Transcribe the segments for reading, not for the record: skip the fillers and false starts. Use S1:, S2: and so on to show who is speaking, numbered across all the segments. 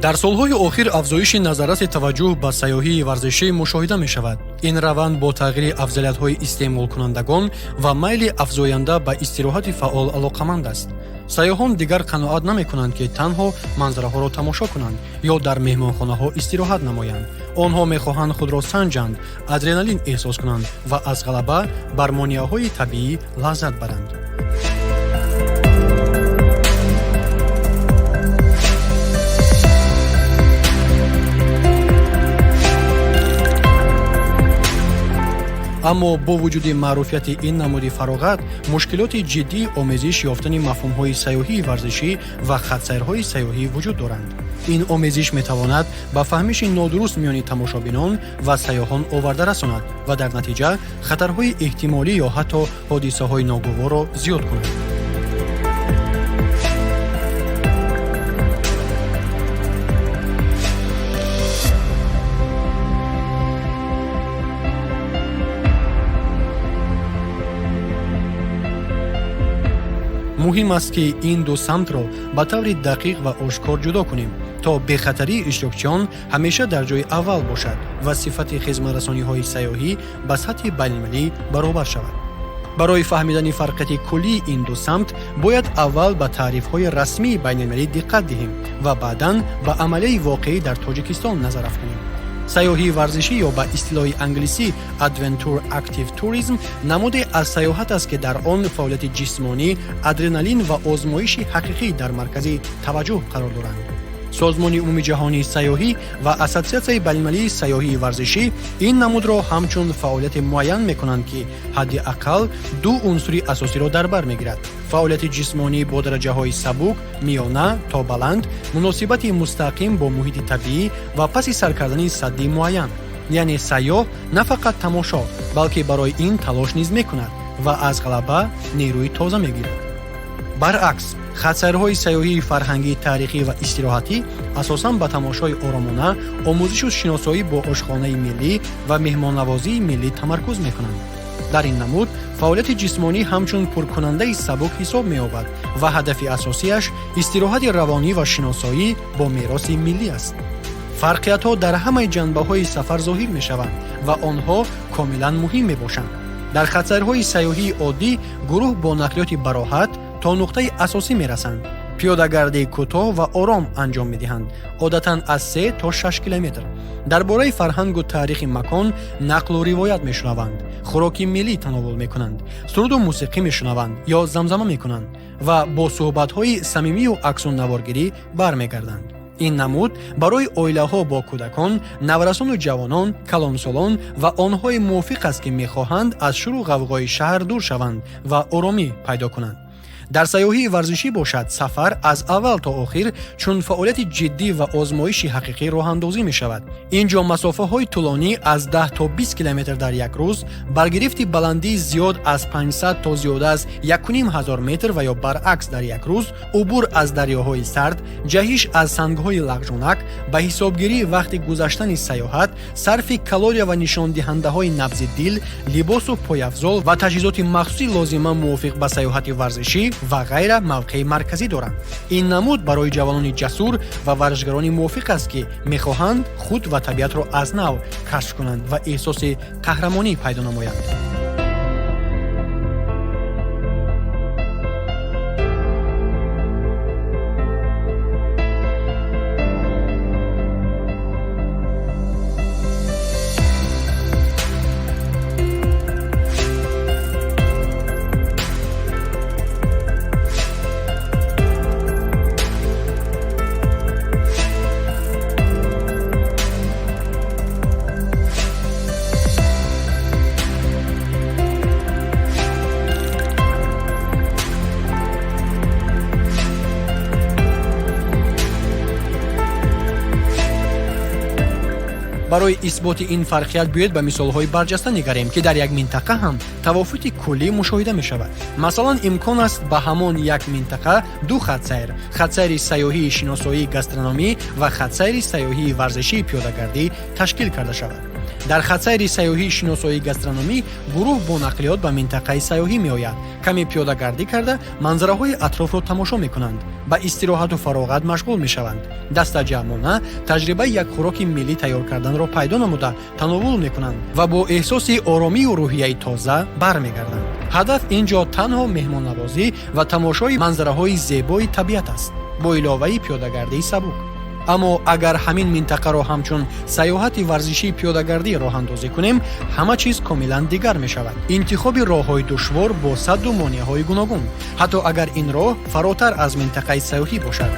S1: Дар солҳои охир афзоиши назарраси таваҷҷӯҳ ба сайёҳии варзишӣ мушоҳида мешавад. Ин раванд бо тағйири афзалиятҳои истеъмолкунандагон ва майли афзоянда ба истироҳати фаъол алоқаманд аст. Сайёҳон дигар қаноат намекунанд, ки танҳо манзараҳоро тамошо кунанд ё дар меҳмонхонаҳо истироҳат намоянд. Онҳо мехоҳанд худро санҷанд, адреналин эҳсос кунанд ва аз ғалаба бар монеаҳои табиӣ лаззат баранд. Аммо бо вуҷуди маъруфияти ин намуди фароғат, мушкилоти ҷиддии омезиш ёфтани мафҳумҳои сайёҳии варзишӣ ва хатсайрҳои сайёҳӣ вуҷуд доранд. Ин омезиш метавонад ба фаҳмиши нодуруст миёни тамошобинон ва сайёҳон оварда расонад ва дар натиҷа хатарҳои эҳтимолӣ ё ҳатто ҳодисаҳои ногуворро зиёд кунад. Муҳим аст, ки ин ду самтро ба таври дақиқ ва ошкор ҷудо кунем, то бехатарии иштирокчиён ҳамеша дар ҷои аввал бошад ва сифати хизматрасониҳои сайёҳӣ ба сатҳи байналмилалӣ баробар шавад. Барои фаҳмидани фарқияти куллии ин ду самт бояд аввал ба таърифҳои расмии байналмилалӣ диққат диҳем ва баъдан ба амалияи воқеӣ дар Тоҷикистон назар афканем. Сайёҳии варзишӣ ё ба истилоҳи англисӣ Adventure Active Tourism намуде аз сайёҳат аст, ки дар он фаъолияти ҷисмонӣ, адреналин ва озмоиши ҳақиқӣ дар маркази таваҷҷӯҳ қарор доранд. Созмони умумиҷаҳонии сайёҳӣ ва Ассотсиатсияи байналмилалии сайёҳии варзишӣ ин намудро ҳамчун фаъолияте муайян мекунанд, ки ҳадди ақал ду унсури асосиро дар бар мегирад: фаъолияти ҷисмонӣ бо дараҷаҳои сабук, миёна то баланд, муносибати мустақим бо муҳити табиӣ ва паси сар кардани садди муайян. Яъне сайёҳ на фақат тамошо, балки барои ин талош низ мекунад ва аз ғалаба нерӯи тоза мегирад. Баръакс, хатсайрҳои сайёҳии фарҳангӣ, таърихӣ ва истироҳатӣ асосан ба тамошои оромона, омӯзишу шиносоӣ бо ошхонаи миллӣ ва меҳмоннавозии миллӣ тамаркуз мекунанд. Дар ин намуд фаъолияти ҷисмонӣ ҳамчун пуркунандаи сабук ҳисоб меёбад ва ҳадафи асосиаш истироҳати равонӣ ва шиносоӣ бо мероси миллӣ аст. Фарқиятҳо дар ҳамаи ҷанбаҳои сафар зоҳир мешаванд ва онҳо комилан муҳим мебошанд. Дар хатсайрҳои сайёҳии оддӣ гурӯҳ бо нақлиёти бароҳат то нуқтаи асосӣ мерасанд, пиёдагардии кӯтоҳ ва ором анҷом медиҳанд, одатан аз 3 то 6 километр, дар бораи фарҳангу таърихи макон нақлу ривоят мешунаванд, хӯроки миллӣ тановул мекунанд, суруду мусиқӣ мешунаванд ё замзама мекунанд ва бо суҳбатҳои самимию аксу наворгирӣ бармегарданд. Ин намуд барои оилаҳо бо кӯдакон, наврасону ҷавонон, калонсолон ва онҳое мувофиқ аст, ки мехоҳанд аз шуру ғавғои шаҳр дур шаванд ва оромӣ пайдо кунанд. Дар сайёҳии варзишӣ бошад, сафар аз аввал то охир чун фаъолияти ҷиддӣ ва озмоиши ҳақиқӣ роҳандозӣ мешавад. Ин ҷо масофаҳои тӯлонӣ аз 10 то 20 километр дар як рӯз, баргирифти баландии зиёд аз 500 то зиёда аз 1500 метр ва ё баръакс дар як рӯз, убур аз дарёҳои сард, ҷаҳиш аз сангҳои лағжонак, ба ҳисобгирии вақти гузаштани сайёҳат, сарфи калория ва нишондиҳандаҳои набзи дил, либосу пойафзол ва таҷҳизоти махсуси лозима мувофиқ ба сайёҳати варзишӣ ва ғайра мавқеи марказӣ доранд. Ин намуд барои ҷавонони ҷасур ва варзишгарони мувофиқ аст, ки мехоҳанд худ ва табиатро аз нав кашф кунанд ва эҳсоси қаҳрамонӣ пайдо намоянд. Барои исботи ин фарқият биёед ба мисолҳои барҷаста нигарем, ки дар як минтақа ҳам тавофути куллӣ мушоҳида мешавад. Масалан, имкон аст ба ҳамон як минтақа ду хатсайр: хатсайри сайёҳии шиносоии гастрономӣ ва хатсайри сайёҳии варзишии пиёдагардӣ ташкил карда шавад. Дар хатсайри сайёҳии шиносоии гастрономӣ гурӯҳ бо нақлиёт ба минтақаи сайёҳӣ меояд, каме пиёдагардӣ карда, манзараҳои атрофро тамошо мекунанд, ба истироҳату фароғат машғул мешаванд, дастаҷамъона таҷрибаи як хӯроки миллӣ тайёр карданро пайдо намуда, тановул мекунанд ва бо эҳсоси оромию рӯҳияи тоза бармегарданд. Ҳадаф ин ҷо танҳо меҳмоннавозӣ ва тамошои манзараҳои зебои табиат аст, бо иловаи пиёдагардии сабук. Аммо агар ҳамин минтақаро ҳамчун сайёҳати варзишии пиёдагардӣ роҳандозӣ кунем, ҳама чиз комилан дигар мешавад. Интихоби роҳҳои душвор бо садду монеаҳои гуногун, ҳатто агар ин роҳ фаротар аз минтақаи сайёҳӣ бошад.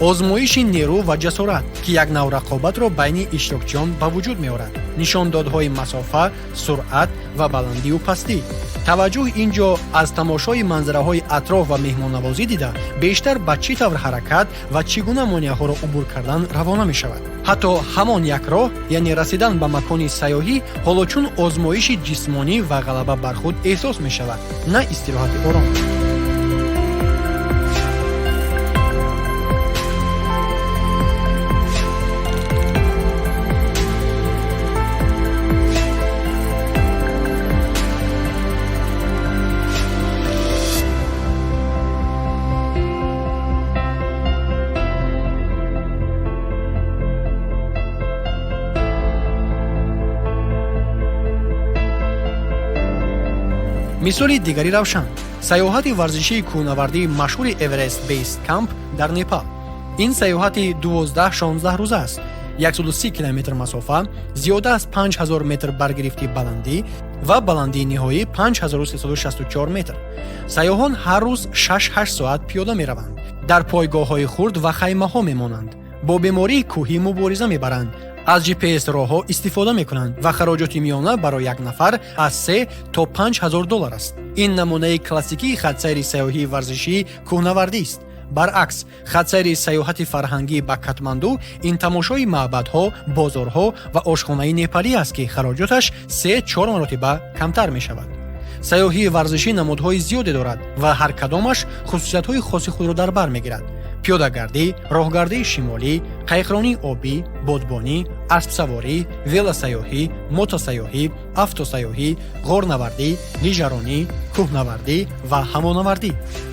S1: Озмоиши нерӯ ва ҷасорат, ки як нав рақобатро байни иштирокчиён ба вуҷуд меорад, нишондодҳои масофа, суръат ва баландию пастӣ. Таваҷҷӯҳ ин ҷо аз тамошои манзараҳои атроф ва меҳмоннавозӣ дида бештар ба чӣ тавр ҳаракат ва чӣ гуна монеаҳоро убур кардан равона мешавад. Ҳатто ҳамон як роҳ, яъне расидан ба макони сайёҳӣ, ҳоло чун озмоиши ҷисмонӣ ва ғалаба бар худ эҳсос мешавад, на истироҳати ором. Мисоли дигари равшан: сайёҳати варзишии кӯҳнавардии машҳури Эверест Бейс Камп дар Непал. Ин сайёҳати 12-16 рӯза аст: 130 километр масофа, зиёда аз 5000 метр баргирифти баландӣ ва баландии ниҳоӣ 5364 метр. Сайёҳон ҳар рӯз 6-8 соат пиёда мераванд, дар пойгоҳҳои хурд ва хаймаҳо мемонанд, бо бемории кӯҳӣ мубориза мебаранд, аз GPS роҳҳо истифода мекунанд ва хароҷоти миёна барои як нафар аз 3 то 5 ҳазор доллар аст. Ин намунаи классикии хатсайри сайёҳии варзишии кӯҳнавардист. Баръакс, хатсайри сайёҳати фарҳангӣ ба Катманду ин тамошои маъбадҳо, бозорҳо ва ошхонаи непалӣ аст, ки хароҷоташ 3-4 маротиба камтар мешавад. Сайёҳии варзишӣ намудҳои зиёде дорад ва ҳар кадомаш хусусиятҳои хоси худро дар бар мегирад: пиёдагардӣ, роҳгардии шимолӣ, қайиқронии обӣ, бодбонӣ, аспсаворӣ, велосайёҳӣ, мотосайёҳӣ, автосайёҳӣ, ғорнавардӣ, лижаронӣ, кӯҳнавардӣ ва ҳавонавардӣ.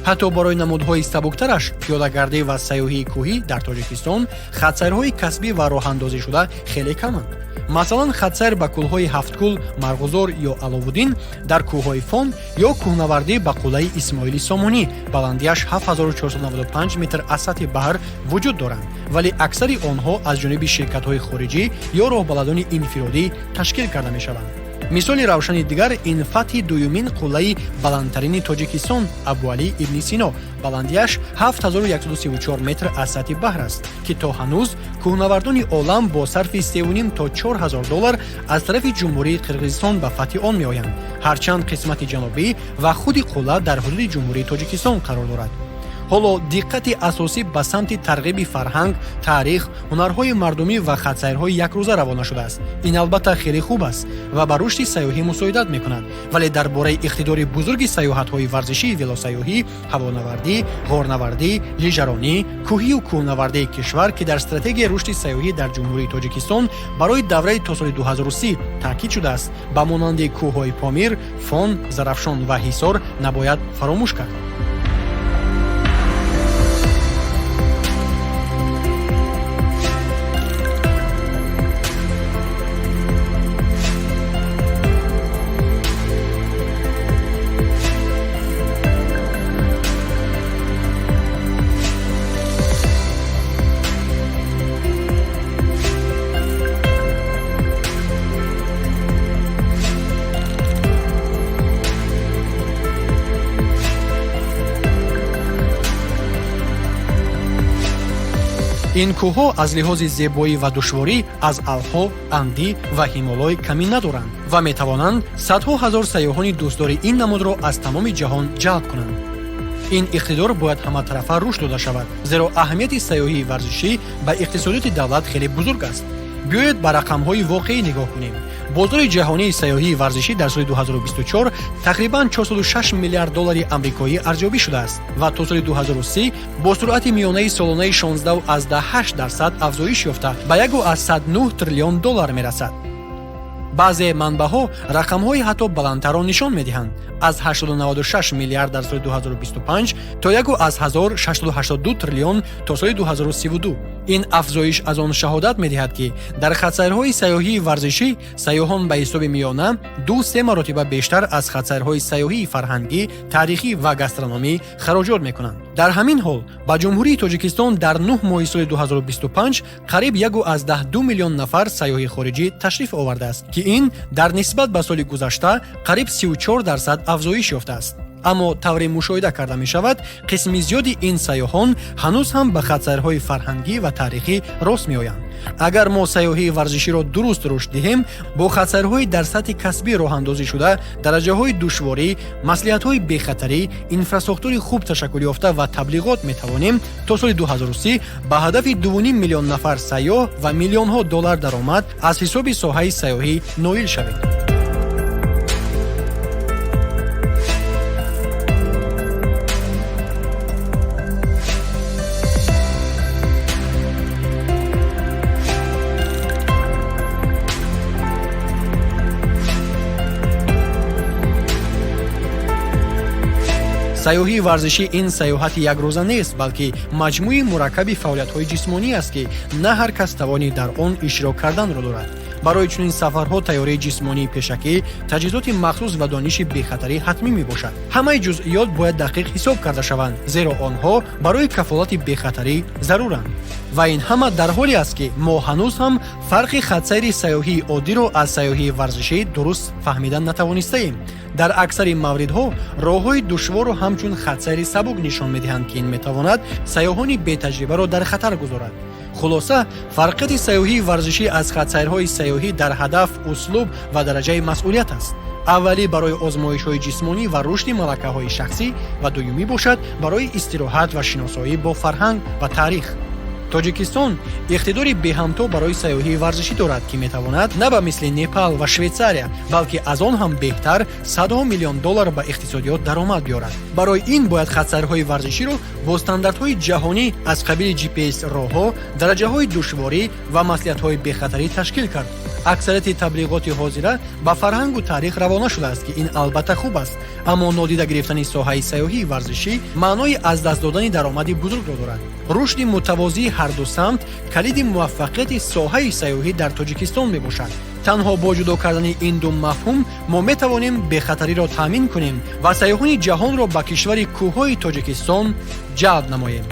S1: Ҳатто барои намудҳои сабуктараш, пиёдагардӣ ва сайёҳии кӯҳӣ, дар Тоҷикистон хатсайрҳои касбӣ ва роҳандозишуда хеле каманд. Масалан, хатсайр ба кӯлҳои Ҳафткӯл, Марғузор ё Аловуддин дар кӯҳҳои Фон ё кӯҳнавардӣ ба қуллаи Исмоили Сомонӣ, баландиаш 7495 метр аз сатҳи баҳр, вуҷуд доранд, вале аксари онҳо аз ҷониби ширкатҳои хориҷӣ ё роҳбаладони инфиродӣ ташкил карда мешаванд. Мисоли равшани дигар ин фатҳи дуюмин қуллаи баландтарини Тоҷикистон, Абуалӣ ибни Сино, баландиаш 7134 метр аз сатҳи баҳр аст, ки то ҳанӯз кӯҳнавардони олам бо сарфи 3,5 то 4 ҳазор доллар аз тарафи Ҷумҳурии Қирғизистон ба фатҳи он меоянд, ҳарчанд қисмати ҷанубӣ ва худи қулла дар ҳудуди Ҷумҳурии Тоҷикистон қарор дорад. Ҳоло диққати асосӣ ба самти тарғиби фарҳанг, таърих, ҳунарҳои мардумӣ ва хатсайрҳои якрӯза равона шудааст. Ин албатта хеле хуб аст ва ба рушди сайёҳӣ мусоидат мекунад, вале дар бораи иқтидори бузурги сайёҳатҳои варзишии велосайёҳӣ, ҳавонавардӣ, ғорнавардӣ, лижаронӣ, кӯҳию кӯҳнавардии кишвар, ки дар стратегияи рушди сайёҳӣ дар Ҷумҳурии Тоҷикистон барои давраи то соли 2030 таъкид шудааст, ба монанди кӯҳҳои Помир, Фон, Зарафшон ва Ҳисор, набояд фаромӯш кард. Ин кӯҳҳо аз лиҳози зебоӣ ва душворӣ аз Алпҳо, Андӣ ва Ҳимолой камӣ надоранд ва метавонанд садҳо ҳазор сайёҳони дӯстдори ин намудро аз тамоми ҷаҳон ҷалб кунанд. Ин иқтидор бояд ҳаматарафа рушд дода шавад, зеро аҳамияти сайёҳии варзишӣ ба иқтисодиёти давлат хеле бузург аст. Биёед ба рақамҳои воқеӣ нигоҳ кунем. Бозори ҷаҳонии сайёҳии варзишӣ дар соли 2024 тақрибан 406 миллиард доллари амрикоӣ арзёбӣ шудааст ва то соли 2030 бо суръати миёнаи солонаи 16,8% афзоиш ёфта, ба 1,9 триллион доллар мерасад. Баъзе манбаъҳо рақамҳои ҳатто баландтарро нишон медиҳанд: аз 896 миллиард дар соли 2025 то 1,682 триллион то соли 2032. Ин афзоиш аз он шаҳодат медиҳад, ки дар хатсайрҳои сайёҳии варзишӣ сайёҳон ба ҳисоби миёна 2-3 маротиба бештар аз хатсайрҳои сайёҳии фарҳангӣ, таърихӣ ва гастрономӣ хароҷот мекунанд. Дар ҳамин ҳол ба Ҷумҳурии Тоҷикистон дар 9 моҳи соли 2025 қариб 1,2 миллион нафар сайёҳи хориҷӣ ташриф овардааст, ки ин дар нисбат ба соли гузашта қариб 34% афзоиш ёфтааст. Аммо тавре мушоҳида карда мешавад, қисми зиёди ин сайёҳон ҳанӯз ҳам ба хатсайрҳои фарҳангӣ ва таърихӣ рост меоянд. Агар мо сайёҳии варзиширо дуруст рушд диҳем, бо хатсайрҳои дар сатҳи касбӣ роҳандозӣ шуда, дараҷаҳои душворӣ, маслиҳатҳои бехатарӣ, инфрасохтори хуб ташаккулёфта ва таблиғот метавонем то соли 2030 ба ҳадафи 2,5 миллион нафар сайёҳ ва миллионҳо доллар даромад аз ҳисоби соҳаи сайёҳӣ ноил шавем. Сайёҳии варзишӣ ин сайёҳати якрӯза нест, балки маҷмӯи мураккаби фаъолиятҳои ҷисмонӣ аст, ки на ҳар кас тавони дар он иштирок карданро дорад. Барои чунин сафарҳо тайёрии ҷисмонии пешакӣ, таҷҳизоти махсус ва дониши бехатарӣ ҳатмӣ мебошад. Ҳамаи ҷузъиёт бояд дақиқ ҳисоб карда шаванд, зеро онҳо барои кафолати бехатарӣ заруранд. Ва ин ҳама дар ҳоле аст, ки мо ҳанӯз ҳам фарқи хатсайри сайёҳии оддиро аз сайёҳии варзишӣ дуруст фаҳмида натавонистаем. Дар аксари мавридҳо роҳҳои душворро ҳамчун хатсайри сабук нишон медиҳанд, ки ин метавонад сайёҳони бетаҷрибаро дар хатар гузорад. Хулоса, фарқияти сайёҳии варзишӣ аз хатсайрҳои сайёҳӣ дар ҳадаф, услуб ва дараҷаи масъулият аст. Аввалӣ барои озмоишҳои ҷисмонӣ ва рушди малакаҳои шахсӣ ва дуюмӣ бошад барои истироҳат ва шиносоӣ бо фарҳанг ва таърих. Тоҷикистон иқтидори беҳамто барои сайёҳии варзишӣ дорад, ки метавонад на ба мисли Непал ва Швейтсария, балки аз он ҳам беҳтар садҳо миллион доллар ба иқтисодиёт даромад биёрад. Барои ин бояд хатсайрҳои варзиширо бо стандартҳои ҷаҳонӣ аз қабили GPS роҳҳо, дараҷаҳои душворӣ ва маслиҳатҳои бехатарӣ ташкил кард. Аксарияти таблиғоти ҳозира ба фарҳангу таърих равона шудааст, ки ин албатта хуб аст, аммо нодида гирифтани соҳаи сайёҳии варзишӣ маънои аз даст додани даромади бузургро дорад. Рушди мутавозии ҳарду самт калиди муваффақияти соҳаи сайёҳӣ дар Тоҷикистон мебошад. Танҳо бо ҷудо кардани ин ду мафҳум мо метавонем бехатариро таъмин кунем ва сайёҳони ҷаҳонро ба кишвари кӯҳҳои Тоҷикистон ҷалб намоем.